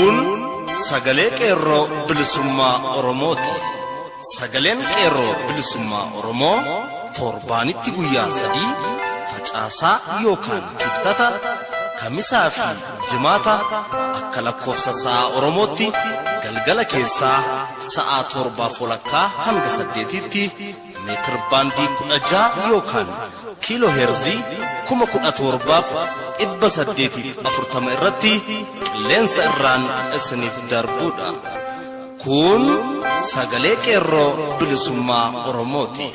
Kun sagalee qeerroo bilisummaa Oromooti. Sagaleen qeerroo bilisummaa Oromoo torbaanitti guyyaa 3 facaasaa yookaan kibxata kamisaa fi jimaata akka lakkoofsa sa'a Oromootti galgala keessaa sa'a 7:30 hanga 8tti meetir baandii 16 yookaan kiiloo heerzii 17,840 irratti qilleensa irraan isiniif darbuudha. Kun sagalee qeerroo bilisummaa Oromooti.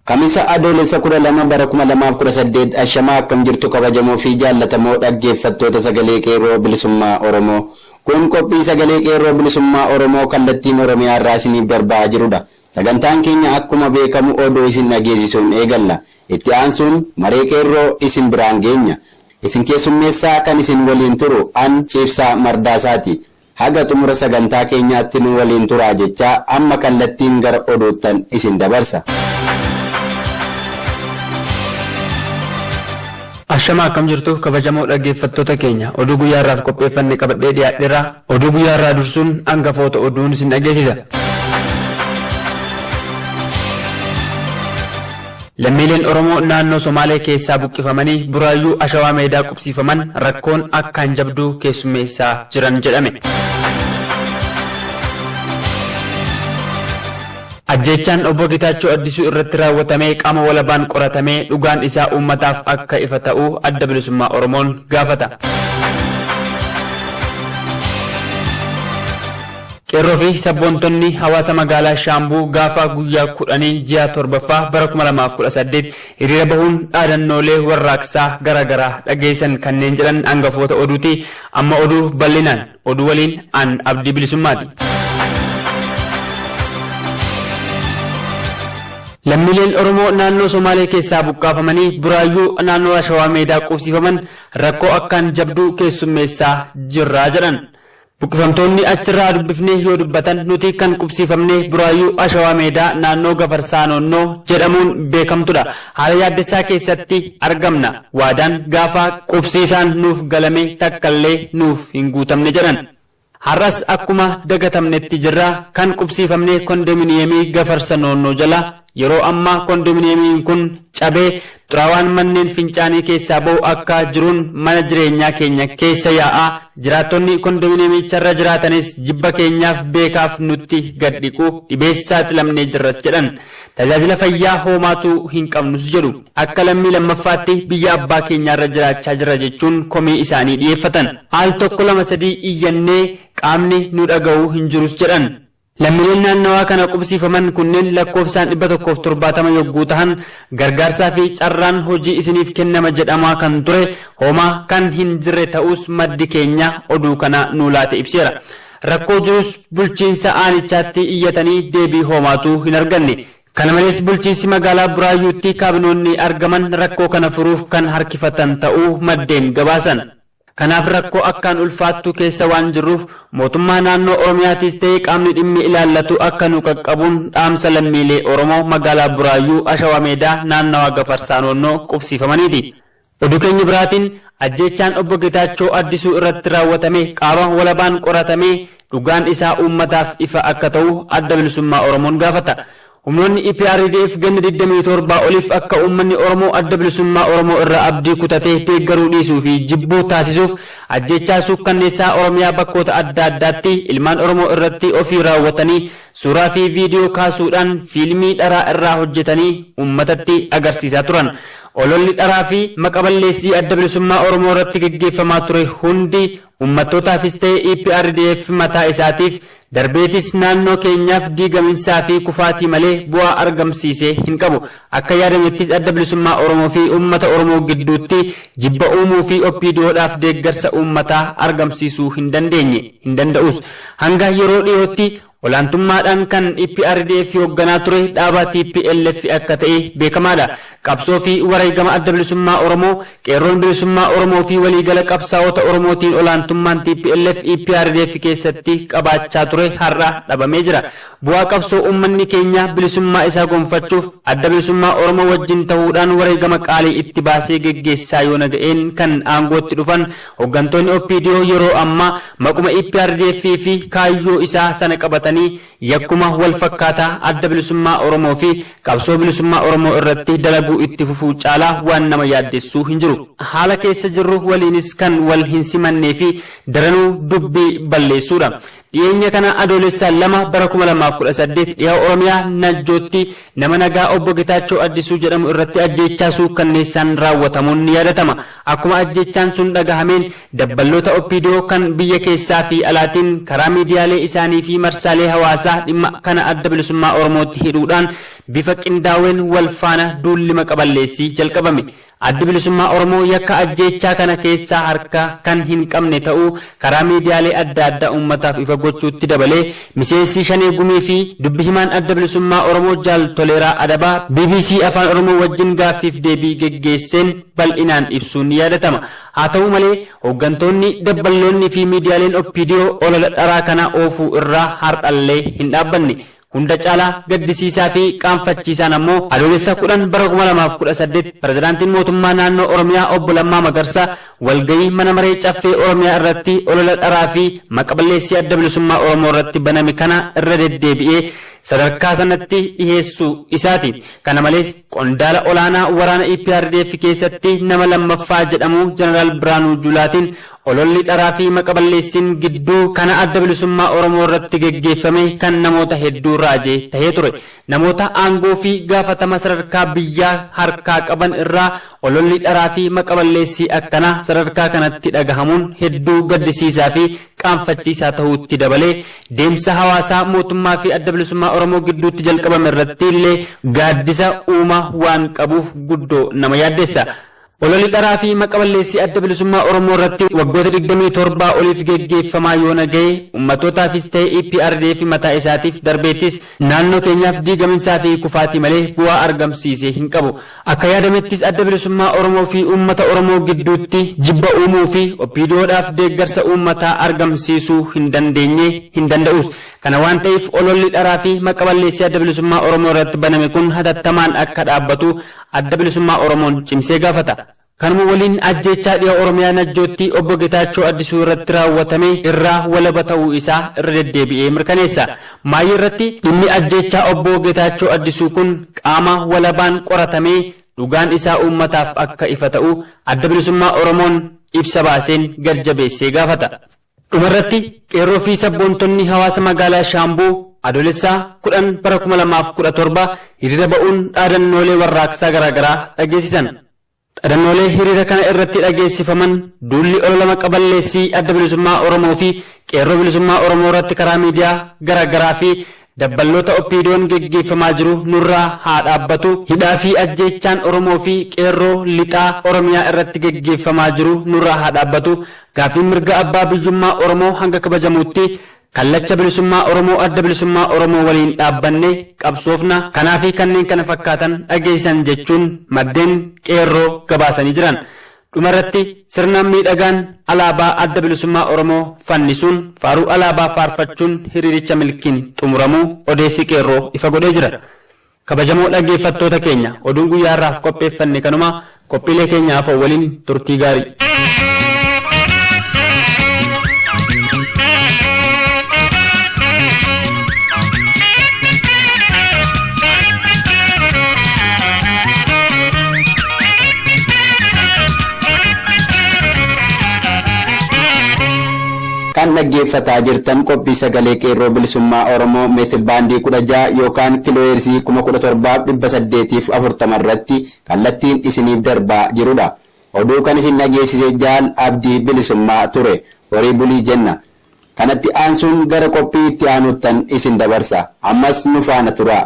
Kamisa Adoolessa 12 bara 2018 Ashamaa akkam jirtu kabajamoo fi jaallatamoo dhaggeeffattoota sagalee qeerroo bilisummaa Oromoo. Kun qophii sagalee qeerroo bilisummaa Oromoo kallattiin Oromiyaa irraa isiniif darbaa jirudha. Sagantaan keenya akkuma beekamu oduu isin dhageessisuun eegalla. Itti aansuun maree qeerroo isin biraan geenya. Isin keessummeessaa kan isin waliin turu an Ciibsaa Mardaasaati. Haga xumura sagantaa keenyaatti nu waliin turaa jechaa amma kallattiin gara oduuttan isin dabarsa. Ashama akkam jirtu kabajamoo dhaggeeffattoota keenya oduu guyyaa irraaf qopheeffanne qabadhee dhiyaadheera. Oduu guyyaa irraa dursuun hangafoota oduun isin dhageessisa. Lammiileen Oromoo naannoo Somaalee keessaa buqqifamanii Buraayyuu Ashawaa Meedaa qubsiifaman rakkoon akkaan jabduu keessummeessaa jiran jedhame. Ajjeechaan obbo Getaachoo Addisuu irratti raawwatamee qaama walabaan qoratamee dhugaan isaa uummataaf akka ifa ta'u Adda Bilisummaa Oromoon gaafata. Qeerroo fi sabboontonni hawaasa magaalaa Shaambuu gaafa guyyaa 10 ji'a 7ffaa bara 2018 hiriira bahuun dhaadannoolee warraaqsaa garaagaraa dhageessan kanneen jedhan hangafoota oduuti. Amma oduu bal'inaan oduu waliin an Abdii Bilisummaati. Lammiileen Oromoo naannoo Somaalee keessaa buqqaafamanii Buraayyuu naannoo Ashawaa Meedaa qubsiifaman rakkoo akkaan jabduu keessummeessaa jirraa jedhan. Buqqifamtoonni achirraa dubbifne yoo dubbatan nuti kan qubsiifamne Buraayyuu Ashawaa Meedaa naannoo Gafarsaa Noonnoo jedhamuun beekamtudha. Haala yaaddessaa keessatti argamna. Waadaan gaafa qubsiisaan nuuf galame takkallee nuuf hin guutamne jedhan. Har'as akkuma dagatamnetti jirra. Kan qubsiifamne kondominiyeemii Gafarsa Noonnoo jala. Yeroo ammaa kondominiyeemiin kun cabee xuraawaan manneen fincaanii keessaa ba'u akka jiruun mana jireenyaa keenya keessa yaa'a. Jiraattonni kondominiyeemicharra jiraatanis jibba keenyaaf beekaaf nutti gad dhiqu dhibees saaxilamnee jirras jedhan. Tajaajila fayyaa hoomaatuu hin qabnus jedhu. Akka lammii lammaffaatti biyya abbaa keenyaarra jiraachaa jirra jechuun komii isaanii dhiyeeffatan. Al 1 2 3 iyyannee qaamni nu dhaga'u hin jirus jedhan. Lammiileen naannawaa kana qubsiifaman kunneen lakkoofsaan 170 yogguu tahan gargaarsaa fi carraan hojii isiniif kennama jedhamaa kan ture homaa kan hin jirre ta'uus maddi keenya oduu kana nuu laate ibseera. Rakkoo jirus bulchiinsa aanichaatti iyyatanii deebii hoomaatuu hin arganne. Kana malees bulchiinsi magaalaa Buraayyuutti kaabinoonni argaman rakkoo kana furuuf kan harkifatan ta'uu maddeen gabaasan. Kanaaf rakkoo akkaan ulfaattuu keessa waan jirruuf mootummaa naannoo Oromiyaatis ta'e qaamni dhimmi ilaallatu akka nu qaqqabuun dhaamsa lammiilee Oromoo magaalaa Buraayyuu Ashawaa Meedaa naannawaa Gafarsaa Noonnoo qubsiifamaniiti. Oduu keenya biraatiin ajjeechaan obbo Getaachoo Addisuu irratti raawwatame qaama walabaan qoratamee dhugaan isaa uummataaf ifa akka ta'u Adda Bilisummaa Oromoon gaafata. Humnoonni EPRDF ganna 27 oliif akka uummanni Oromoo Adda Bilisummaa Oromoo irraa abdii kutatee deeggaruu dhiisuu fi jibbuu taasisuuf ajjeechaa suukkanneessaa Oromiyaa bakkoota adda addaatti ilmaan Oromoo irratti ofii raawwatanii suuraa fi viidiyoo kaasuudhaan fiilmii dharaa irraa hojjetanii uummatatti agarsiisaa turan. Ololli dharaa fi maqa-balleessii Adda Bilisummaa Oromoo irratti geggeeffamaa ture hundi uummattootaafis ta'e EPRDF mataa isaatiif darbeetis naannoo keenyaaf diigaminsaa fi kufaatii malee bu'aa argamsiise hin qabu. Akka yaadamettis Adda Bilisummaa Oromoo fi uummata Oromoo gidduutti jibba uumuu fi OPDOdhaaf deeggarsa uummataa argamsiisuu hin dandeenye, hin danda'us. Hanga yeroo dhiyootti Olaantummaadhaan kan EPRDF hoogganaa ture dhaaba TPLF akka ta'e beekamaadha. Qabsoo fi wareegama Adda Bilisummaa Oromoo, Qeerroon Bilisummaa Oromoo fi waliigala qabsaa'ota Oromootiin olaantummaan TPLF EPRDF keessatti qabaachaa ture har'a dhabamee jira. Bu'aa qabsoo uummanni keenya bilisummaa isaa gonfachuuf Adda Bilisummaa Oromoo wajjin ta'uudhaan wareegama qaalii itti baasee geggeessaa yoona ga'een kan aangootti dhufan hooggantoonni OPDO yeroo ammaa maquma EPRDF fi kaayyoo isaa sana qabatanii yakkuma wal fakkaataa Adda Bilisummaa Oromoo fi qabsoo bilisummaa Oromoo irratti dalaguu itti fufuu caalaa waan nama yaaddessuu hin jiru. Haala keessa jirru waliinis kan wal hin simannee fi daranuu dubbii balleessuudha. Dhiyeenya kana Adoolessa 2 bara 2018 dhiha Oromiyaa Najjootti nama nagaa Obbo Getaachoo Addisuu jedhamu irratti ajjeechaa suukkanneessaan raawwatamuun ni yaadatama. Akkuma ajjeechaan sun dhagahameen dabballoota OPDO kan biyya keessaa fi alaatiin karaa miidiyaalee isaanii fi marsaalee hawaasaa dhimma kana Adda Bilisummaa Oromootti hidhuudhaan bifa qindaaween wal faana duulli maqaballeessii jalqabame. Addi Bilisummaa Oromoo yakka ajjeechaa kana keessaa harka kan hin qabne ta'uu karaa miidiyaalee adda addaa uummataaf ifa gochuutti dabalee miseensi Shanee Gumii fi dubbi himaan Adda Bilisummaa Oromoo Jaal Toleeraa Adabaa bbc Afaan Oromoo wajjin gaaffiif deebii geggeesseen bal'inaan ibsuun ni yaadatama. Haa ta'u malee hooggantoonni, dabballoonni fi miidiyaaleen OPDO olola dharaa kana oofuu irraa har'allee hin dhaabbanne. Hunda caalaa gaddisiisaa fi qaanfachiisaan ammoo Adoolessa 10 bara 2018 Pirezidaantiin Mootummaa Naannoo Oromiyaa Obbo Lammaa Magarsaa walgahii Mana Maree Caffee Oromiyaa irratti olola dharaa fi maqaballeessii Adda Bilisummaa Oromoo irratti baname kana irra deddeebi'ee sadarkaa sanatti dhiheessuu isaati. Kana malees qondaala olaanaa waraana EPRDF keessatti nama lammaffaa jedhamu Jeneraal Biraanuu Juulaatiin ololli dharaa fi maqaballeessiin gidduu kana Adda Bilisummaa Oromoo irratti geggeeffame kan namoota hedduu raaje tahee ture. Namoota aangoo fi gaafatama sadarkaa biyyaa harkaa qaban irraa ololli dharaa fi maqaballeessii akkanaa sadarkaa kanatti dhagahamuun hedduu gaddisiisaa fi qaanfachiisaa ta'uutti dabalee deemsa hawaasaa mootummaa fi Adda Bilisummaa Oromoo gidduutti jalqabame irratti illee gaaddisa uuma waan qabuuf guddoo nama yaaddessa. Ololli dharaa fi maqaballeessii Adda Bilisummaa Oromoo irratti waggoota 27 oliif geggeeffamaa yoona ga'e ummattootaafis ta'e EPRDF mataa isaatiif darbeettis naannoo keenyaaf diigaminsaa fi kufaatii malee bu'aa argamsiisee hin qabu. Akka yaadamettis Adda Bilisummaa Oromoo fi uummata Oromoo gidduutti jibba uumuu fi OPDOdhaaf deeggarsa uummataa argamsiisuu hin dandeenye hin danda'us. Kana waan ta'eef ololli dharaa fi maqaballeessii Adda Bilisummaa Oromoo irratti baname kun hatattamaan akka dhaabbatu Adda Bilisummaa Oromoon cimsee gaafata. Kanuma waliin ajjeechaa dhiha Oromiyaa Najjootti Obbo Getaachoo Addisuu irratti raawwatame irraa walaba ta'uu isaa irra deddeebi'ee mirkaneessa. Maayii irratti dhimmi ajjeechaa Obbo Getaachoo Addisuu kun qaama walabaan qoratamee dhugaan isaa uummataaf akka ifa ta'u Adda Bilisummaa Oromoon ibsa baaseen gad jabeessee gaafata. Dhumarratti qeerroo fi sabboontonni hawaasa magaalaa Shaambuu Adoolessa 10 bara 2017 hiriira ba'uun dhaadannoolee warraaqsaa garaagaraa dhageessisan. Dhaadannoolee hiriira kana irratti dhageessifaman duulli olola maqaballeessii Adda Bilisummaa Oromoo fi Qeerroo Bilisummaa Oromoo irratti karaa miidiyaa garaagaraa fi dabballoota OPDOn geggeeffamaa jiru nurraa haa dhaabbatu, hidhaa fi ajjeechaan Oromoo fi Qeerroo lixaa Oromiyaa irratti geggeeffamaa jiru nurraa haa dhaabbatu, gaaffiin mirga abbaa biyyummaa Oromoo hanga kabajamuutti kallacha bilisummaa Oromoo Adda Bilisummaa Oromoo waliin dhaabbanne qabsoofna, kanaa fi kanneen kana fakkaatan dhageessisan jechuun maddeen Qeerroo gabaasanii jiran. Dhumarratti sirna miidhagaan alaabaa Adda Bilisummaa Oromoo fannisuun faaruu alaabaa faarfachuun hiriiricha milkiin xumuramuu odeessi Qeerroo ifa godhee jira. Kabajamoo dhaggeeffattoota keenya oduun guyyaa har'aaf qopheeffanne kanuma, qophiilee keenya hafan waliin turtii gaarii. Kan dhaggeeffataa jirtan qophii sagalee Qeerroo Bilisummaa Oromoo meetir baandii 16 yookaan kilooheerzii 17,840 irratti kallattiin isiniif darbaa jirudha. Oduu kan isin dhageessise Jaal Abdii Bilisummaa ture. Horii bulii jenna. Kanatti aansuun gara qophii itti aanuuttan isin dabarsa. Ammas nu faana turaa.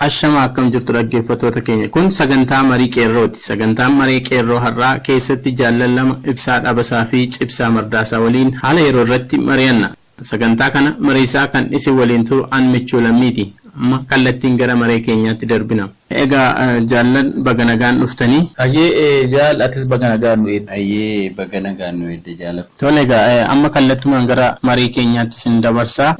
Ashama, akkam jirtu dhaggeeffattoota keenya? Kun sagantaa marii qeerrooti. Sagantaan marii qeerroo har'aa keessatti jaallan lama, Ibsaa Dhabasaa fi Cibsaa Mardaasaa waliin haala yeroo irratti mari'anna. Sagantaa kana mariisaa kan isin waliin turu an Michuu Lammiiti. Amma kallattiin gara maree keenyaatti darbina. Egaa jaallan, baga nagaan dhuftanii. Hayyee jaal, atis baga nagaan nu eedde. Hayyee, baga nagaan nu eedde jaala. Tole, egaa amma kallattumaan gara marii keenyaatti isin dabarsaa.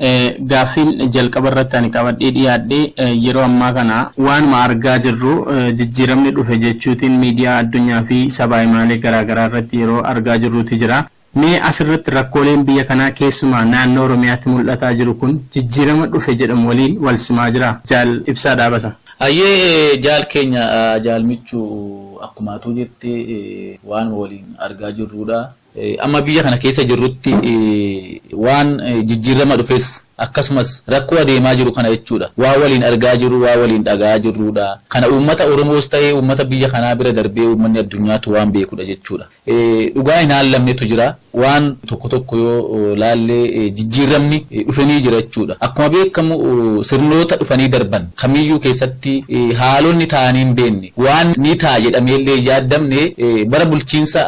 Gaaffiin jalqaba irratti ani qabadhee dhiyaadhee, yeroo ammaa kana waanuma argaa jirru jijjiiramni dhufe jechuutiin miidiyaa addunyaa fi sabaa himaalee garaagaraa irratti yeroo argaa jirruti jira. Mee asirratti rakkooleen biyya kanaa, keessumaa naannoo Oromiyaatti mul'ataa jiru kun, jijjiirama dhufe jedhamu waliin wal simaa jira? Jaal Ibsaa Dhaabasa. Hayyee jaal keenya, jaal Michuu, akkuma atuu jette waanuma waliin argaa jirrudha. Amma biyya kana keessa jirrutti waan jijjiirama dhufes akkasumas rakkoo adeemaa jiru kana jechuudha. Waa waliin argaa jirru, waa waliin dhaga'aa jirrudha. Kana uummata Oromoos ta'ee uummata biyya kanaa bira darbee uummanni addunyaatu waan beekudha jechuudha. Dhugaa hin haallamnetu jira. Waan tokko tokko yoo laallee jijjiiramni dhufanii jira jechuudha. Akkuma beekamu sirnoota dhufanii darban kamiyyuu keessatti haalonni ta'anii hin beekne, waan ni ta'a jedhameellee hin yaaddamne, bara bulchiinsa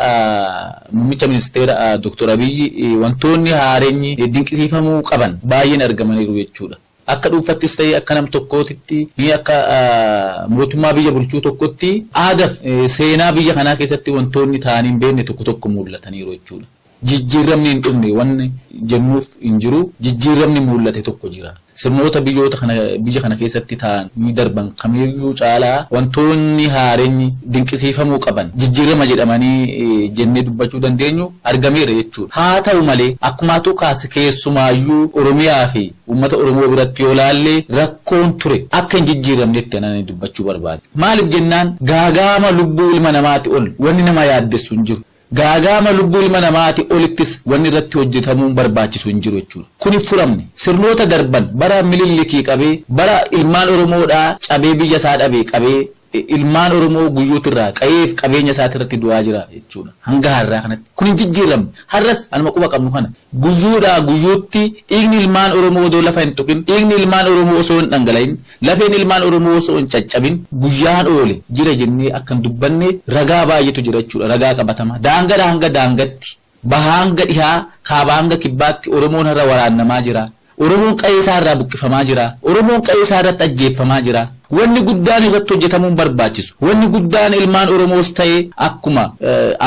muummicha ministeera Dr. Abiyyi wantoonni haareenyi dinqisiifamuu qaban baay'een argamaniiru jechuudha. Akka dhuunfattis ta'ee akka nam tokkootitti ni akka mootummaa biyya bulchuu tokkotti aadaaf seenaa biyya kanaa keessatti wantoonni ta'anii hin beekne tokko tokko mul'ataniiru jechuudha. Jijjiiramni hin dhufne wanni jennuuf hin jiru, jijjiiramni mul'ate tokko jira. Sirnoota biyyoota kana biyya kana keessatti ta'an ni darban kamiyyuu caalaa wantoonni haareenyi dinqisiifamuu qaban, jijjiirama jedhamanii jennee dubbachuu dandeenyu argameera jechuudha. Haa ta'u malee, akkuma atuu kaase, keessumaayyuu Oromiyaa fi uummata Oromoo biratti yoo laalle rakkoon ture akka hin jijjiiramnetti anani dubbachuu barbaade. Maaliif jennaan, gaagaama lubbuu ilma namaati ol wanni nama yaaddessu hin jiru. Gaagaama lubbuu ilma namaati olittis wanni irratti hojjetamuun barbaachisu hin jiru jechuudha. Kun hin furamne. Sirnoota darban bara Mililikii qabee, bara ilmaan Oromoodhaa cabee biyya isaa dhabe qabee, ilmaan Oromoo guyyootirraa qa'eef qabeenya isaatirratti du'aa jira jechuudha. Hanga har'aa kanatti. Kun hin jijjiiramne. Har'as anuma quba qabnu kana. Guyyuudhaa guyyuutti dhiigni ilmaan Oromoo odoo lafa hin tuqin, dhiigni ilmaan Oromoo osoo hin dhangala'in, lafeen ilmaan Oromoo osoo hin caccabin guyyaan oole jira jennee akka hin dubbanne ragaa baay'eetu jira jechuudha. Ragaa qabatama. Daangaadhaa hanga daangatti, bahaa hanga dhihaa, kaabaa hanga kibbaatti Oromoon har'a waraannamaa jira. Oromoon qa'ee isaa irraa buqqifamaa jira. Oromoon qa'ee isaa irratti ajjeeffamaa jira. Wanni guddaan irratti hojjetamuun barbaachisu, wanni guddaan ilmaan Oromoos ta'e akkuma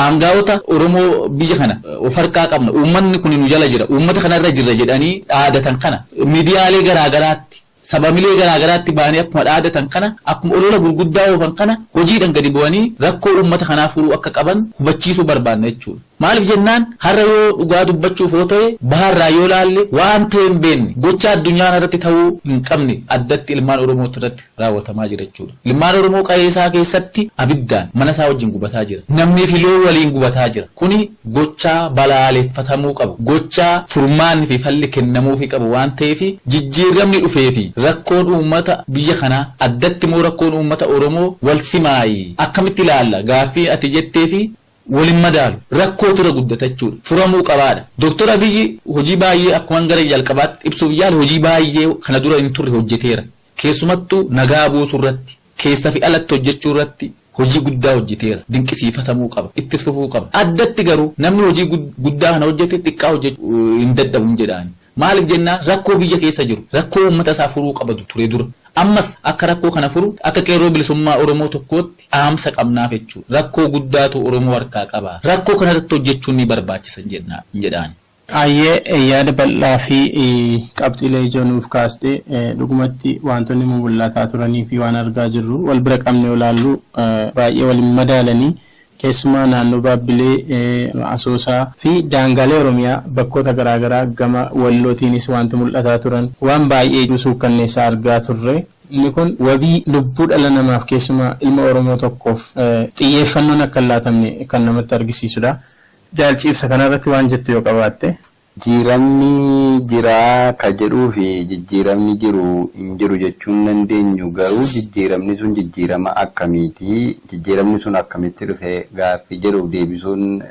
aangaa'ota Oromoo biyya kana of harkaa qabna, uummanni kun nu jala jira, uummata kanarra jirra jedhanii dhaadatan kana, miidiyaalee garaagaraatti, sabamilee garaagaraatti ba'anii akkuma dhaadatan kana, akkuma olola gurguddaa oofan kana, hojiidhaan gadi bu'anii rakkoo uummata kanaa furuu akka qaban hubachiisuu barbaanna jechuudha. Maaliif jennaan, har'a yoo dhugaa dubbachuuf yoo ta'e, baharraa yoo laalle waan ta'e hin beekne, gocha addunyaan irratti ta'uu hin qabne addatti ilmaan Oromoo irratti raawwatamaa jira jechuudha. Ilmaan Oromoo qa'ee isaa keessatti abiddaan mana isaa wajjin gubataa jira. Namni fi loon waliin gubataa jira. Kuni gochaa balaaleffatamuu qabu, gochaa furmaanni fi falli kennamuufii qabu waan ta'eef, jijjiiramni dhufee fi rakkoon uummata biyya kanaa, addatti immoo rakkoon uummata Oromoo wal simaayi akkamitti ilaalla gaaffii ati jettee fi waliin madaalu, rakkootu irra guddata jechuudha. Furamuu qabaadha. Dooktor Abiyyi hojii baay'ee, akkuma gara jalqabaatti ibsuuf yaale, hojii baay'ee kana dura hin turre hojjeteera. Keessumattuu nagaa buusuu irratti, keessa fi alatti hojjechuu irratti hojii guddaa hojjeteera. Dinqisiifatamuu qaba. Ittis fufuu qaba. Addatti garuu namni hojii guddaa kana hojjete xiqqaa hojjechuu hin dadhabu hin jedhaani. Maaliif jennaan, rakkoo biyya keessa jiru, rakkoo uummata isaa furuu qabatu ture dura. Ammas akka rakkoo kana furu akka qeerroo bilisummaa Oromoo tokkootti dhaamsa qabnaaf jechuudha. Rakkoo guddaatu Oromoo harkaa qaba. Rakkoo kanarratti hojjechuun ni barbaachisa jedhaan. Ayyee, yaada bal'aa fi qabxiilee ijoo nuuf kaaste. Dhugumatti wantoonni mul'ataa turanii fi waan argaa jirru wal bira qabne ilaallu baay'ee waliin madaalanii, keessumaa naannoo Baabbilee, Asoosaa fi daangaalee Oromiyaa bakkoota garaagaraa gama Wallootiinis wanti mul'ataa turan waan baay'ee suukkanneessaa argaa turre. Inni kun wabii lubbuu dhala namaaf, keessumaa ilma Oromoo tokkoof xiyyeeffannoon akka hin laatamne kan namatti argisiisudha. Jaal Ciibsa, kanarratti waan jettu yoo qabaatte. Jijjiiramni jiraa ka jedhuu fi jijjiiramni jiru hin jiru jechuun dandeenyu, garuu jijjiiramni sun jijjiirama akkamiiti? Jijjiiramni sun akkamitti dhufe gaaffii jedhuuf deebisuun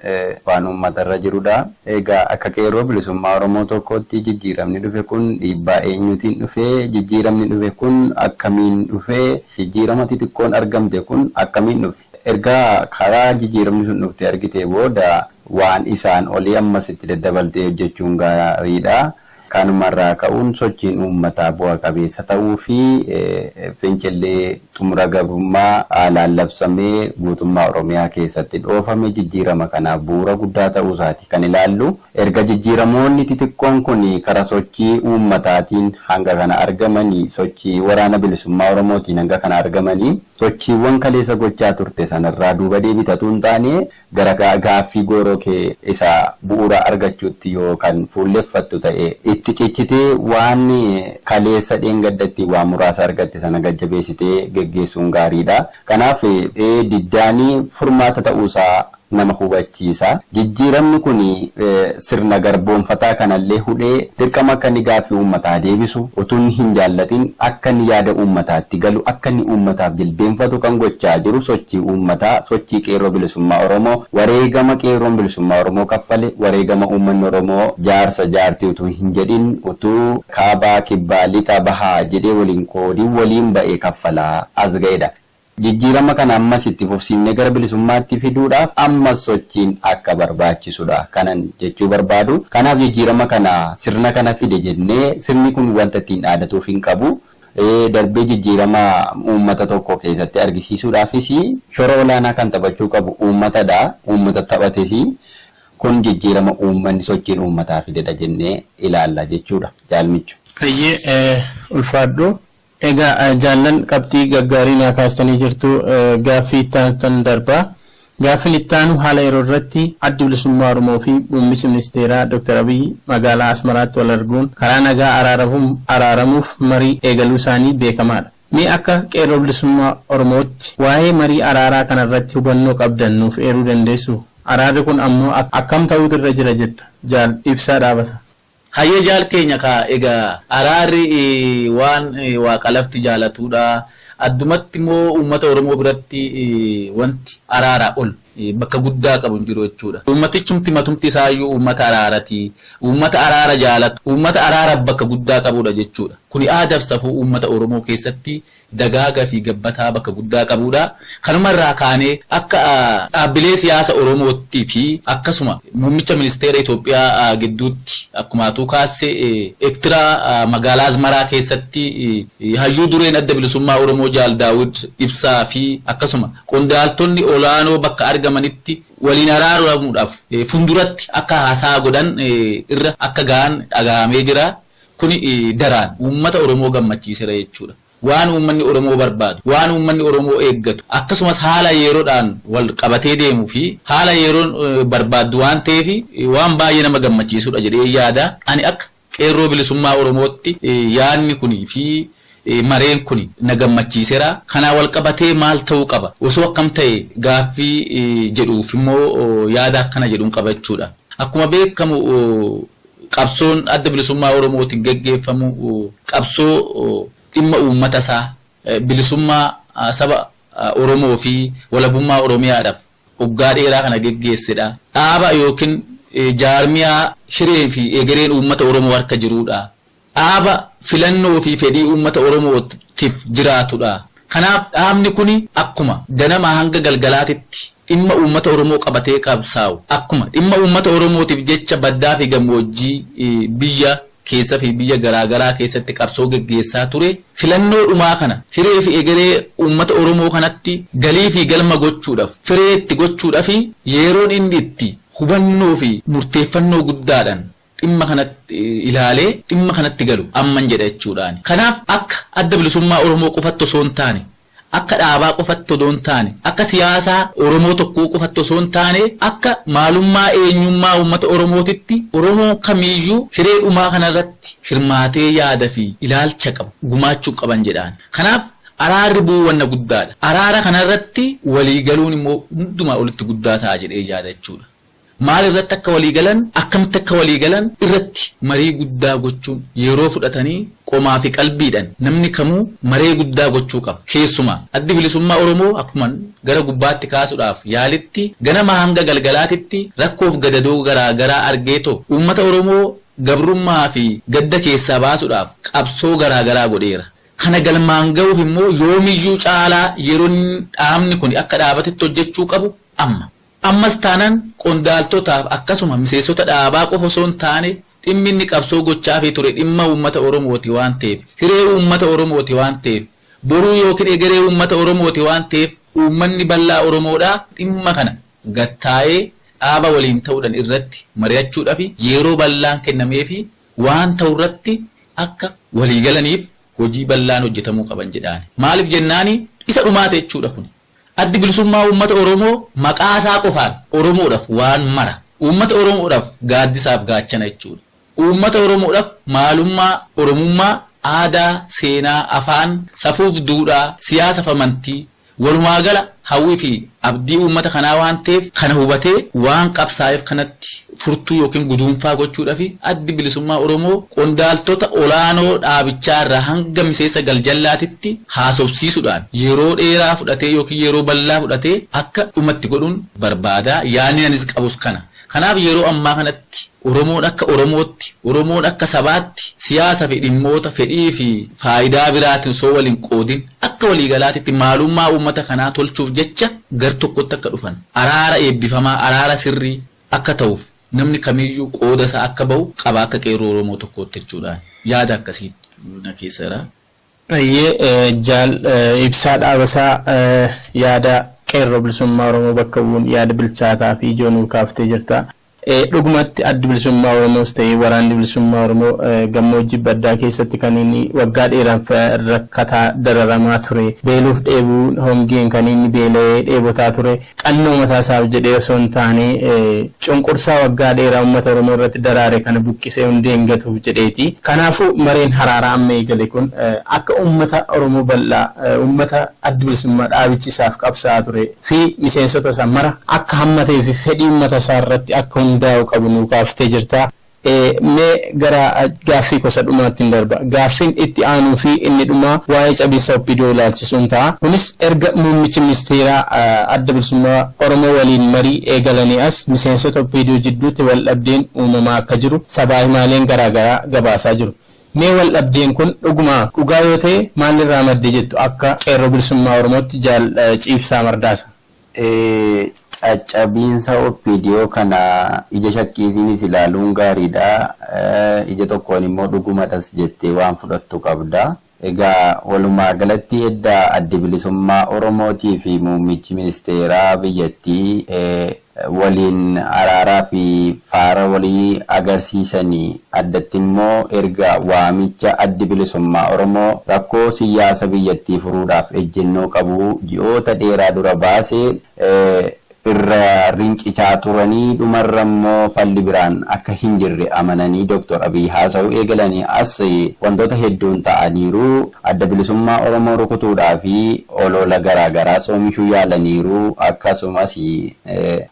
waan uummatarra jirudha. Egaa akka Qeerroo Bilisummaa Oromoo tokkotti jijjiiramni dhufe kun dhiibbaa eenyuutiin dhufe? Jijjiiramni dhufe kun akkamiin dhufe? Jijjiirama xixiqqoon argamte kun akkamiin dhufe? Erga karaa jijjiiramni sun dhufte argitee booda waan isaan olii ammas itti daddabaltee hojjechuun gaariidha. Kanumarraa ka'uun sochiin uummataa bu'a qabeessa ta'uu fi fincillee xumura gabrummaa haalaan labsamee guutummaa Oromiyaa keessatti dhoofame jijjiirama kanaaf bu'uura guddaa ta'uu isaati kan ilaallu. Erga jijjiiramoonni xixiqqoon kun karaa sochii uummataatiin hanga kana argamanii, sochii waraana bilisummaa Oromootiin hanga kana argamanii, sochiiwwan kaleessa gochaa turte sanarraa duuba deebitatu hin taane gara gaaffii gooroo kee isa bu'uura argachuutti yoo kan fuulleffattu ta'e, itti cichitee waan kaleessa dheengaddatti waan muraasa argatte sana gajjabeessitee geggeessuun gaariidha. Kanaaf diddaanii furmaata ta'uusaa nama hubachiisa. Jijjiiramni kun sirna garboonfataa kanallee hudhee dirqama akka inni gaaffii uummataa deebisu, utuu hin jaallatin akka inni yaada uummataatti galu, akka inni uummataaf jilbeenfatu kan gochaa jiru sochii uummataa, sochii Qeerroo Bilisummaa Oromoo, wareegama Qeerroon Bilisummaa Oromoo kaffale, wareegama uummanni Oromoo jaarsa jaartii utuu hin jedhin, utuu kaabaa kibbaa lixa bahaa jedhee waliin qoodii waliin ba'ee kaffalaa as ga'edha. Jijjiirama kana ammas itti fufsiifnee gara bilisummaatti fiduudhaaf ammas sochiin akka barbaachisudha kanan jechuu barbaadu. Kanaaf jijjiirama kana sirna kana fide jennee sirni kun wanta ittiin dhaadatuuf hin qabu. Darbee jijjiirama uummata tokko keessatti argisiisuudhaafis shoora olaanaa kan taphachuu qabu uummatadha. Uummata taphates kun jijjiirama uummanni sochiin uummataa fidedha jennee ilaalla jechuudha jaalmichu. Fayyee, ulfaadhu. Egaa jaallan, qabxii gaggaarii naa kaastanii jirtu. Gaaffii itti aanutan darbaa. Gaaffiin itti aanu haala yeroo irratti Addi Bilisummaa Oromoo fi Muummichi Ministeeraa Dr. Abiyyi magaalaa Asmaraatti wal arguun karaa nagaa araaramuuf marii eegaluu isaanii beekamaadha. Mee akka Qeerroo Bilisummaa Oromootti waa'ee marii araaraa kanarratti hubannoo qabdan nuuf eeruu dandeessu? Araarri kun ammoo akkam ta'uutu irra jira jetta? Jaal Ibsaa Dhaabata. Hayyee jaal keenya, kaa egaa araarri waan waaqa lafti jaalatudha. Addumatti immoo uummata Oromoo biratti wanti araaraa ol bakka guddaa qabu hin jiru jechuudha. Uummatichumti matumti isaayyuu uummata araarati. Uummata araara jaalatu. Uummata araara bakka guddaa qabudha jechuudha. Kuni aadaaf safuu uummata Oromoo keessatti dagaagaa fi gabbataa bakka guddaa qabudha. Kanumarraa kaanee akka dhaabbilee siyaasa Oromootti fi akkasuma muummicha ministeera Itoophiyaa gidduutti akkuma atuu kaasse Eertiraa magaalaa Asmaraa keessatti hayyuu dureen Adda Bilisummaa Oromoo Jaal Daawud Ibsaa fi akkasuma qondaaltonni olaanoo bakka argamanitti waliin araaramuudhaaf fuulduratti akka haasaa godhan irra akka ga'an dhagahamee jira. Kuni daraan uummata Oromoo gammachiiseera jechuudha. Waan uummanni Oromoo barbaadu, waan uummanni Oromoo eeggatu, akkasumas haala yeroodhaan wal qabatee deemuu fi haala yeroon barbaaddu waan ta'eef waan baay'ee nama gammachiisudha jedhee yaada. Ani akka Qeerroo Bilisummaa Oromootti yaadni kunii fi mareen kun na gammachiiseera. Kanaa wal qabatee maal ta'uu qaba? Osoo akkam ta'e gaaffii jedhuuf immoo yaada akkana jedhuun qaba jechuudha. Akkuma beekamu qabsoon Adda Bilisummaa Oromootiin geggeeffamu qabsoo dhimma uummata isaa, bilisummaa saba Oromoo fi walabummaa Oromiyaadhaaf waggaa dheeraa kana geggeessedha. Dhaaba yookiin jaarmiyaa hiree fi egereen uummata Oromoo harka jirudha. Dhaaba filannoo fi fedhii uummata Oromootiif jiraatudha. Kanaaf dhaabni kuni akkuma ganama hanga galgalaatitti dhimma uummata Oromoo qabatee qabsaa'u, akkuma dhimma uummata Oromootiif jecha baddaa fi gammoojjii biyya keessa fi biyya garaagaraa keessatti qabsoo geggeessaa ture, filannoo dhumaa kana hiree fi egeree uummata Oromoo kanatti galii fi galma gochuudhaaf, firee itti gochuudhaaf yeroon inni itti hubannoo fi murteeffannoo guddaadhaan dhimma kanatti ilaalee dhimma kanatti galu amman jedha jechuudhaani. Kanaaf akka Adda Bilisummaa Oromoo qofatti osoo hin taane, akka dhaabaa qofatti odoo hin taane, akka siyaasaa Oromoo tokkoo qofatti osoo hin taane, akka maalummaa eenyummaa uummata Oromootitti Oromoon kamiiyyuu hiree dhumaa kanarratti hirmaatee yaada fi ilaalcha qabu gumaachuu qaban jedhaan. Kanaaf araarri bu'uu wanna guddaadha. Araara kanarratti walii galuun immoo hundumaa olitti guddaa ta'a jedhee yaada jechuudha. Maal irratti akka walii galan, akkamitti akka walii galan irratti marii guddaa gochuun yeroo fudhatanii qomaa fi qalbiidhaan namni kamuu maree guddaa gochuu qaba. Keessumaa Addi Bilisummaa Oromoo akkuma gara gubbaatti kaasuudhaaf yaalitti ganama hanga galgalaatitti rakkoof gadadoo garaa garaa argeetoo uummata Oromoo gabrummaa fi gadda keessaa baasuudhaaf qabsoo garaa garaa godheera. Kana galmaan ga'uuf immoo yoomiyyuu caalaa yeroon dhaabni kun akka dhaabatetti hojjechuu qabu amma. Ammas taanaan qondaaltotaaf akkasuma miseensota dhaabaa qofa osoo hin taane dhimmi inni qabsoo gochaafii ture dhimma uummata Oromooti waan ta'eef, hiree uummata Oromooti waan ta'eef, boruu yookiin egeree uummata Oromooti waan ta'eef, uummanni bal'aa Oromoodhaa dhimma kana gattaa'ee dhaaba waliin ta'uudhaan irratti mari'achuudhaaf yeroo bal'aan kennameefi waan ta'u irratti akka walii galaniif hojii bal'aan hojjetamuu qaban jedhaani. Maaliif jennaani isa dhumaate jechuudha kuni. Addi Bilisummaa Uummata Oromoo maqaa isaa qofaan Oromoodhaaf waan mara. Uummata Oromoodhaaf gaaddisaaf gaachana jechuudha. Uummata Oromoodhaaf maalummaa Oromummaa, aadaa, seenaa, afaan, safuuf duudhaa, siyaasaaf amantii, walumaa gala hawwii fi abdii uummata kanaa waan ta'eef kana hubatee waan qabsaa'eef kanatti furtuu yookiin guduunfaa gochuudhaaf Addi Bilisummaa Oromoo qondaaltota olaanoo dhaabichaa irraa hanga miseensa galjallaatitti haasofsiisuudhaan yeroo dheeraa fudhatee yookiin yeroo bal'aa fudhatee akka dhumatti godhuun barbaada. Yaadni anis qabus kana. Kanaaf yeroo ammaa kanatti Oromoon akka Oromootti, Oromoon akka sabaatti siyaasa fi dhimmoota fedhii fi faayidaa biraatiin osoo waliin qoodin akka waliigalaatitti maalummaa uummata kanaa tolchuuf jecha gar tokkotti akka dhufan, araara eebbifamaa, araara sirrii akka ta'uuf namni kamiyyuu qooda isaa akka ba'u qaba akka qeerroo Oromoo tokkootti jechuudhaan yaada akkasii na keessa jira. Ayyee, Jaal Ibsaa Dhaabasaa, yaada Qeerroo Bilisummaa Oromoo bakka bu'uun yaada bilchaataa fi ijoo nuu kaaftee jirta. Dhugumatti Addi Bilisummaa Oromoos ta'ee Waraanni Bilisummaa Oromoo gammoojjii baddaa keessatti kan inni waggaa dheeraaf rakkataa dararamaa ture, beeluuf dheebuun hongeen kan inni beela'ee dheebotaa ture qannoo mataa isaaf jedhee osoo hin taane cunqursaa waggaa dheeraa uummata Oromoo irratti daraare kana buqqisee hundeen gatuuf jedheeti. Kanaafuu mareen haraaraa amma eegale kun akka uummata Oromoo bal'aa, uummata Addi Bilisummaa dhaabichi isaaf qabsaa'aa ture fi miseensota isaa mara akka hammatee fi fedhii uummata isaa irratti akka hundaa'u qabu nuu kaaftee jirta. Mee gara gaaffii gosa dhumaatti hin darba. Gaaffiin itti aanuu fi inni dhumaa waa'ee cabiinsa OPDO ilaalchisuun ta'a. Kunis erga muummichi ministeeraa Adda Bilisummaa Oromoo waliin marii eegalanii as miseensota OPDO jidduutti wal dhabdeen uumamaa akka jiru sabaa himaaleen garaagaraa gabaasaa jiru. Mee wal dhabdeen kun dhugumaa? Dhugaa yoo ta'e maalirraa madde jettu akka Qeerroo Bilisummaa Oromootti, Jaal Ciibsaa Mardaasa? Caccabiinsa OPDO kana ija shakkiitiinis ilaaluun gaariidha. Ija tokkoon immoo dhugumadhas jettee waan fudhattu qabda. Egaa walumaa galatti edda Addi Bilisummaa Oromootii fi muummichi ministeeraa biyyattii waliin araaraa fi faara walii agarsiisanii, addatti immoo erga waamicha Addi Bilisummaa Oromoo rakkoo siyaasa biyyattii furuudhaaf ejjennoo qabu ji'oota dheeraa dura baase irra rincicaa turanii, dhumarra immoo falli biraan akka hin jirre amananii Dr. Abiy haasa'uu eegalanii as wantoota hedduun ta'aniiru. Adda Bilisummaa Oromoo rukutuudhaa fi olola garaagaraas oomishuu yaalaniiru. Akkasumas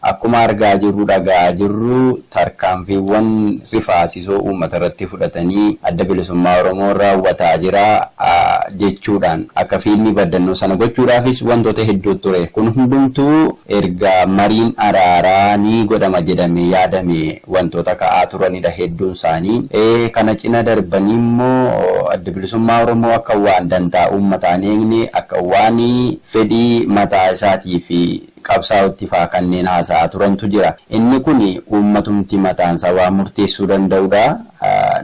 akkuma argaa jirru, dhaga'aa jirru, tarkaanfiiwwan rifaasisoo uummata irratti fudhatanii Adda Bilisummaa Oromoo raawwataa jira jechuudhaan akka fiilmii baddannoo sana gochuudhaafis wantoota hedduu ture. Kun hundumtuu erga mariin araaraa ni godhama jedhamee yaadame wantoota ka'aa turanidha hedduun isaanii. Kana cina darbanii immoo Adda Bilisummaa Oromoo akka waan dantaa uummataa hin eegne, akka waan fedhii mataa isaatii fi qabsaa'utti faa kanneen haasa'aa turantu jira. Inni kun uummatumti mataansaa waan murteessuu danda'udha.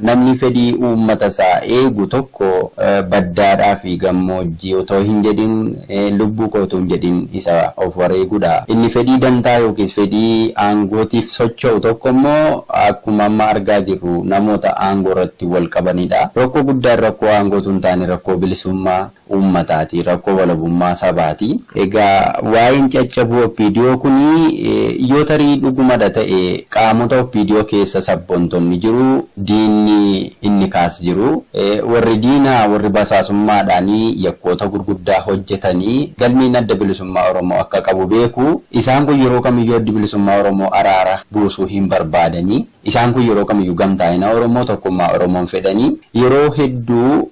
Namni fedhii uummata isaa eegu tokko baddaadhaa fi gammoojjii otoo hin jedhin, lubbuu koo otoo hin jedhin isa of wareegudha. Inni fedhii dantaa yookiis fedhii aangootiif socho'u tokko immoo akkuma amma argaa jirru namoota aangoo irratti wal qabanidha. Rakkoo guddaan rakkoo aangootu hin taane rakkoo bilisummaa uummataati. Rakkoo walabummaa sabaati. Egaa waa'een caccabuu OPDO kuni yoo tarii dhugumadha ta'e, qaamota OPDO keessa sabboontonni jiru. Diinni Qaamonni inni kaas jiru. Warri diinaa, warri basaasummaadhaanii yakkoota gurguddaa hojjetanii galmeen Adda Bilisummaa Oromoo akka qabu beeku. Isaan kun yeroo kamiyyuu Addi Bilisummaa Oromoo araara buusuu hin barbaadanii. Isaan kun yeroo kamiyyuu gamtaa'ina Oromoo, tokkummaa Oromoo hin fedhanii. Yeroo hedduu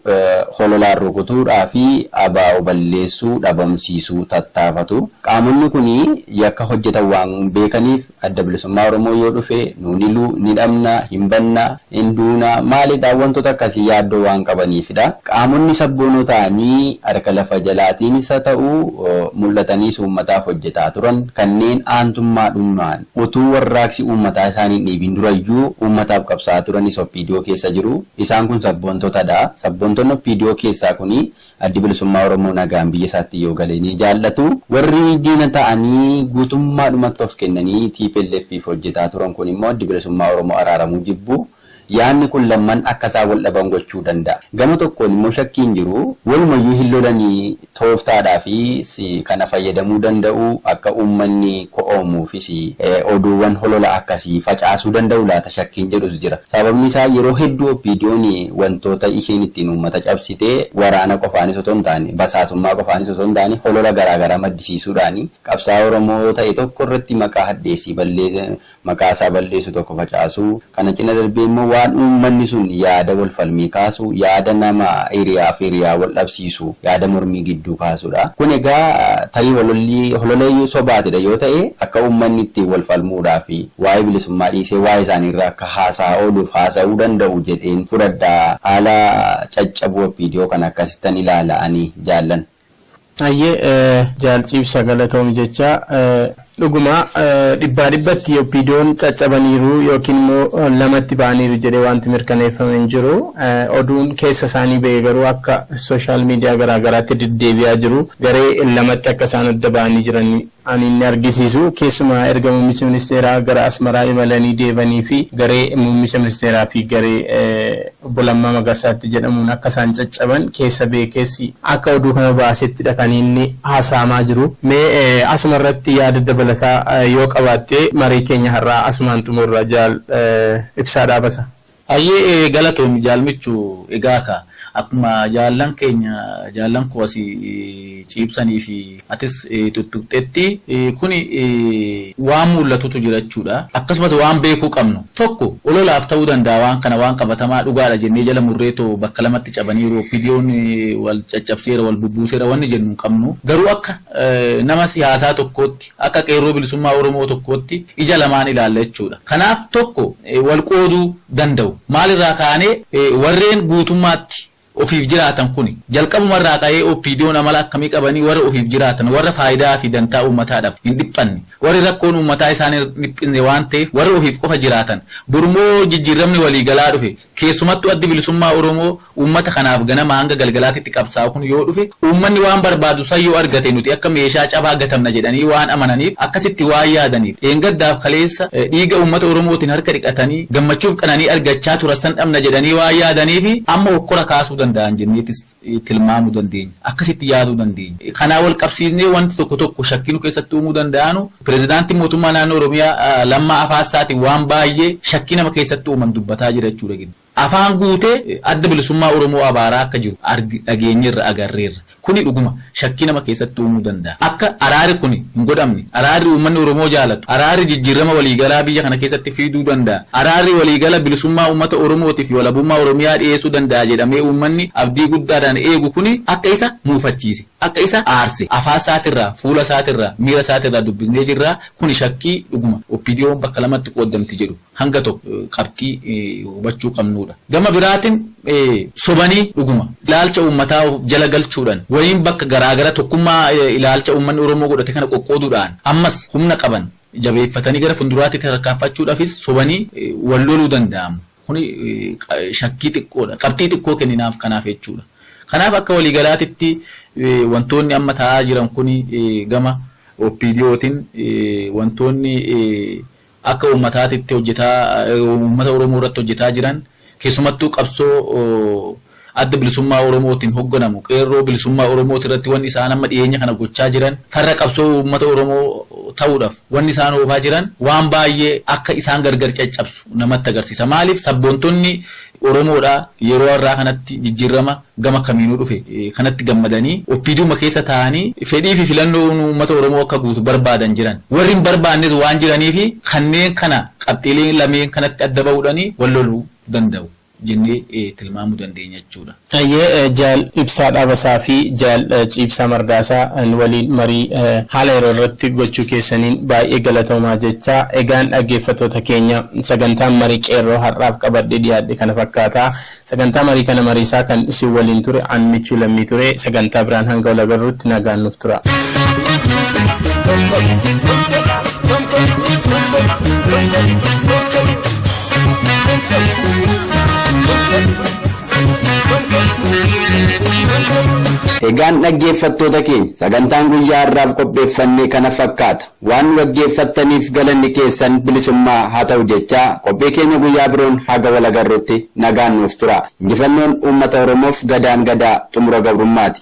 hololaan rukutuudhaa fi ABO balleessuu, dhabamsiisuu tattaafatu. Qaamonni kun yakka hojjetan waan beekaniif Adda Bilisummaa Oromoo yoo dhufe nuun iluu ni dhabna, hin banna, hin duuna, maalidha, wantoota akkasii yaaddoo waan qabaniifidha. Qaamonni sabboonoo ta'anii harka lafa jalaatiinis haa ta'u mul'ataniis uummataaf hojjetaa turan, kanneen aantummaa dhumaan utuu warraaqsi uummataa isaanii hin dhiibin durayyuu uummataaf qabsaa'aa turanis OPDO keessa jiru. Isaan kun sabboontotadha. Sabboontonni OPDO keessaa kuni Addi Bilisummaa Oromoo nagaan biyya isaatti yoo gale ni jaallatu. Warri diina ta'anii guutummaadhumatti of kennanii TPLF'f hojjetaa turan kun immoo Addi Bilisummaa Oromoo araaramuu jibbu. Yaadni kun lamman akka isaan wal dhaban gochuu danda'a. Gama tokkoon immoo shakkiin jiru, walumayyuu hin lolanii tooftaadhaa fi kana fayyadamuu danda'u, akka uummanni ko'oomuufis oduuwwan holola akkasii facaasuu danda'u laata shakkiin jedhus jira. Sababni isaa yeroo hedduu OPDOn wantoota isheen ittiin uummata cabsite waraana qofaanis otoo hin taane, basaasummaa qofaanis osoo hin taane, holola garaagaraa maddisiisuudhaan qabsaa'aa Oromoo ta'e tokko irratti maqaa hadheessii maqaa isaa balleessu tokko facaasuu, kana cina darbee immoo waan uummanni sun yaada wal falmii kaasu, yaada nama hiriyaa fi hiriyaa wal dhabsiisu, yaada mormii gidduu kaasudha. Kun egaa tarii hololli holola sobaatidha yoo ta'e, akka uummanni ittiin wal falmuudhaa fi waa'ee bilisummaa dhiisee waa'ee isaaniirraa akka haasaa ooluuf haasa'uu danda'u jedheen fudhadha. Haala caccabuu OPDO kan akkasittan ilaala ani, jaallan. Hayyee, Jaal Ciibsa, galatoom jecha. Dhuguma dhibbaa dhibbatti OPDOn caccabaniiru yookiin immoo lamatti ba'aniiru jedhee wanti mirkaneeffame hin jiru. Oduun keessa isaanii ba'e garuu akka social media garaagaraatti deddeebi'aa jiru garee lamatti akka isaan adda ba'anii jiran ani inni argisiisu, keessumaa erga muummicha ministeeraa gara Asmaraa imalanii deebanii fi garee muummicha ministeeraa fi garee obbo Lammaa Magarsaatti jedhamuun akka isaan caccaban keessa beekeessi akka oduu kana baasettidha kan inni haasa'amaa jiru. Mee asuma irratti yaada dabalataa yoo qabaatte, marii keenya har'aa asumaan xumurra, Jaal Ibsaa Dhaabasa. Hayyee, galatoomi Jaalmichu. Egaa ka akkuma jaallan keenya, jaallan koo asii ciibsanii fi atis tuttuqxetti, kuni waan mul'atutu jira jechuudha. Akkasumas waan beekuu qabnu tokko, ololaaf ta'uu danda'a, waan kana waan qabatamaa dhugaadha jennee jala murreetoo bakka lamatti cabaniiru, OPDOn wal caccabseera, wal bubbuuseera wanni jennu hin qabnu. Garuu akka nama siyaasaa tokkootti, akka qeerroo bilisummaa Oromoo tokkootti ija lamaan ilaalla jechuudha. Kanaaf tokko, wal qooduu danda'u. Maalirraa kaanee? Warreen guutummaatti ofiif jiraatan kuni jalqabumarraa ka'ee OPDOn amala akkamii qabanii, warra ofiif jiraatan, warra faayidaa fi dantaa uummataadhaaf hin dhiphanne, warri rakkoon uummataa isaan hin dhiphinne waan ta'eef, warra ofiif qofa jiraatan, borummoo jijjiiramni waliigalaa dhufe, keessumattuu Addi Bilisummaa Oromoo uummata kanaaf ganama hanga galgalaatitti qabsaa'u kun yoo dhufe, uummanni waan barbaadu san yoo argate, nuti akka meeshaa cabaa gatamna jedhanii waan amananiif, akkasitti waan yaadaniif, dheengaddaaf kaleessa dhiiga uummata Oromootiin harka dhiqatanii gammachuuf qananii argachaa turan san dhabna jedhanii waan yaadaniif, amma hokkora kaasuu danda'an jenneetis tilmaamuu dandeenya. Akkasitti yaaduu dandeenya. Kanaa wal qabsiisnee wanti tokko tokko shakkii nu keessatti uumuu danda'anu, pirezidaantiin mootummaa naannoo Oromiyaa Lammaa Afaassaatiin waan baay'ee shakkii nama keessatti uuman dubbataa jira jechuudha. Afaan guutee Adda Bilisummaa Oromoo abaaraa akka jiru dhageenyerra, agarreerra. Kuni dhuguma shakkii nama keessatti uumuu danda'a. Akka araarri kun hin godhamne, araarri uummanni Oromoo jaalatu, araarri jijjiirama waliigalaa biyya kana keessatti fiduu danda'a, araarri waliigala bilisummaa uummata Oromootii fi walabummaa Oromiyaa dhiyeessuu danda'a jedhamee uummanni abdii guddaadhaan eegu kuni akka isa muufachiise, akka isa aarse afaan isaatirraa, fuula isaatirraa, miira isaatirraa dubbisnee jirra. Kuni shakkii dhuguma OPDOn bakka lamatti qooddamti jedhu hanga tokko qabxii hubachuu qabnudha. Gama biraatiin sobanii dhuguma ilaalcha uummataa of jala galchuudhaan wayiin bakka garaagara tokkummaa ilaalcha uummanni Oromoo godhate kana qoqqooduudhaan ammas humna qaban jabeeffatanii gara fuulduraatti tarkaanfachuudhaafis sobanii wal loluu danda'amu. Kuni shakkii xiqqoodha. Qabxii xiqqoo kenninaaf kanaaf jechuudha. Kanaaf akka waliigalaatitti wantoonni amma ta'aa jiran kuni gama OPDOtiin wantoonni akka uummataatitti hojjetaa, uummata Oromoo irratti hojjetaa jiran, keessumattuu qabsoo Adda Bilisummaa Oromootiin hoogganamu Qeerroo Bilisummaa Oromooti irratti wanni isaan amma dhiyeenya kana gochaa jiran, farra qabsoo uummata Oromoo ta'uudhaaf wanni isaan oofaa jiran waan baay'ee akka isaan gargar caccabsu namatti agarsiisa. Maaliif? Sabboontonni Oromoodhaa yeroo har'aa kanatti jijjiirama gama kamiinuu dhufe kanatti gammadanii OPDOma keessa taa'anii fedhii fi filannoo uummata Oromoo akka guutu barbaadan jiran. Warri hin barbaannes waan jiranii fi kanneen kana qabxiilee lameen kanatti adda bahuudhaan wal loluu danda'u jennee tilmaamuu dandeenya jechuudha. Hayyee, Jaal Ibsaa Dhaabasaa fi Jaal Ciibsaa Mardaasaa, waliin marii haala yeroo irratti gochuu keessaniin baay'ee galatoomaa jecha. Egaan dhaggeeffattoota keenya, sagantaan marii qeerroo har'aaf qabadhee dhiyaadhe kana fakkaata. Sagantaa marii kana mariisaa kan isin waliin ture an Michuu Lammii ture. Sagantaa biraan hanga wal agarruutti nagaan nuuf tura. Egaan dhaggeeffattoota keenya, sagantaan guyyaa har'aaf qopheeffanne kana fakkaata. Waan nu dhaggeeffattaniif galanni keessan bilisummaa haa ta'u jechaa, qophii keenya guyyaa biroon haga wal agarrutti nagaan nuuf tura. Injifannoon uummata Oromoof, gadaan gadaa xumura gabrummaati.